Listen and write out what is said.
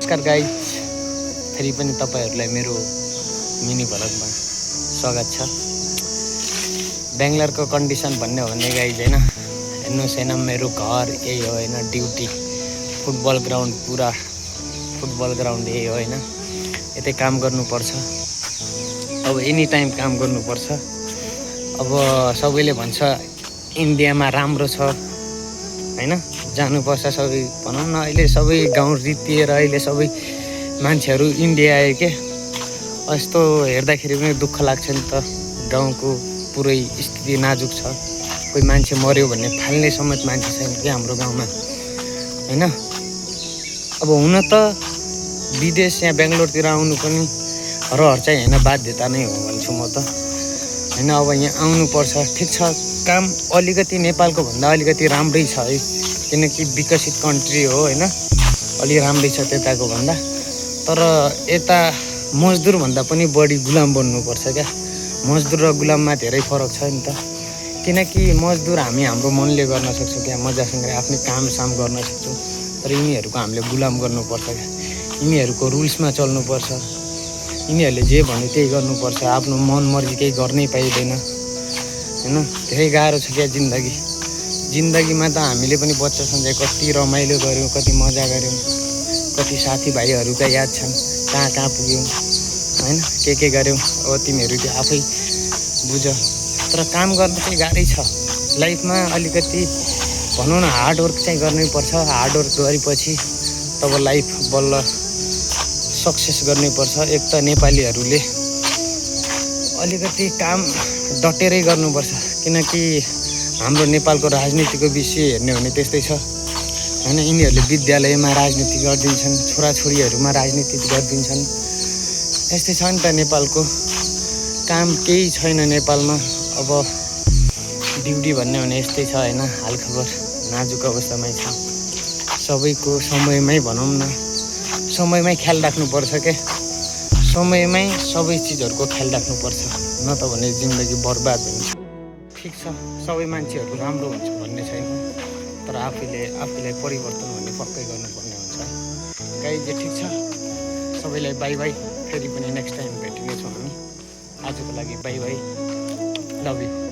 नमस्कार गाइज, फेरि पनि तपाईहरुलाई मेरो मिनी भ्लगमा स्वागत छ। बेंगलोरको कन्डिसन भन्ने हो भने गाइज हैन, हेर्नुस् हैन मेरो घर यही हो हैन, ड्युटी फुटबल ग्राउन्ड, पुरा फुटबल ग्राउन्ड यही हो हैन, यतै काम गर्नुपर्छ। अब एनी टाइम काम गर्नुपर्छ। अब सबैले भन्छ इन्डियामा राम्रो छ हैन, जानुपर्छ सबै। भनौँ न अहिले सबै गाउँ रितिएर अहिले सबै मान्छेहरू इन्डिया आए के। यस्तो हेर्दाखेरि पनि दुःख लाग्छ नि त, गाउँको पुरै स्थिति नाजुक छ। कोही मान्छे मर्यो भन्ने फाल्ने समेत मान्छे छैन कि हाम्रो गाउँमा हैन। अब हुन त विदेश यहाँ बेंगलोरतिर आउनु पनि रहर चाहिँ हैन, बाध्यता नै हो भन्छु म त हैन। अब यहाँ आउनुपर्छ, ठिक छ। काम अलिकति नेपालको भन्दा अलिकति राम्रै छ है, किनकि विकसित कन्ट्री हो हैन, अलि राम्रै छ त्यताको भन्दा। तर यता मजदुर भन्दा पनि बढी गुलाम बन्नुपर्छ क्या। मजदुर र गुलाममा धेरै फरक छ नि त, किनकि मजदुर हामी हाम्रो मनले गर्न सक्छौँ क्या, मजासँग आफ्नै काम साम गर्न सक्छौँ। तर यिनीहरूको हामीले गुलाम गर्नुपर्छ क्या, यिनीहरूको रुल्समा चल्नुपर्छ, यिनीहरूले जे भन्यो त्यही गर्नुपर्छ, आफ्नो मन मर्जी केही गर्नै पाइँदैन हैन। धेरै गाह्रो छ क्या जिन्दगी। जिन्दगीमा त हामीले पनि बच्चा सन्झै कति रमाइलो गऱ्यौँ, कति मजा गऱ्यौँ, कति साथीभाइहरूका याद छन्, कहाँ कहाँ पुग्यौँ हैन, के गऱ्यौँ। अब तिमीहरू त्यो आफै बुझ। तर काम गर्नु चाहिँ गाह्रै छ लाइफमा। अलिकति भनौँ न हार्डवर्क चाहिँ गर्नै पर्छ। हार्डवर्क गरेपछि तब लाइफ बल्ल सक्सेस गर्नै पर्छ। एक त नेपालीहरूले अलिकति काम डटेरै गर्नुपर्छ, किनकि हाम्रो नेपालको राजनीतिको विषय हेर्ने हो भने त्यस्तै छ हैन। यिनीहरूले विद्यालयमा राजनीति गरिदिन्छन्, छोराछोरीहरूमा राजनीति गरिदिन्छन्। यस्तै छ नि त नेपालको काम, केही छैन नेपालमा। अब ड्युटी भन्ने भने यस्तै छ हैन, हालखबर नाजुक अवस्थामै छ। सबैको समयमै भनौँ न, समयमै ख्याल राख्नुपर्छ के। समयमै सबै चिजहरूको ख्याल राख्नुपर्छ, न त भने जिन्दगी बर्बाद हुन्छ। ठिक छ, सबै मान्छेहरू राम्रो हुन्छ भन्ने छैन, तर आफैलाई परिवर्तन भन्ने पक्कै गर्नुपर्ने हुन्छ गाइज। ठिक छ, सबैलाई बाई बाई। फेरि पनि नेक्स्ट टाइम भेट्नेछौँ हामी। आजको लागि बाई बाई, लभ यु।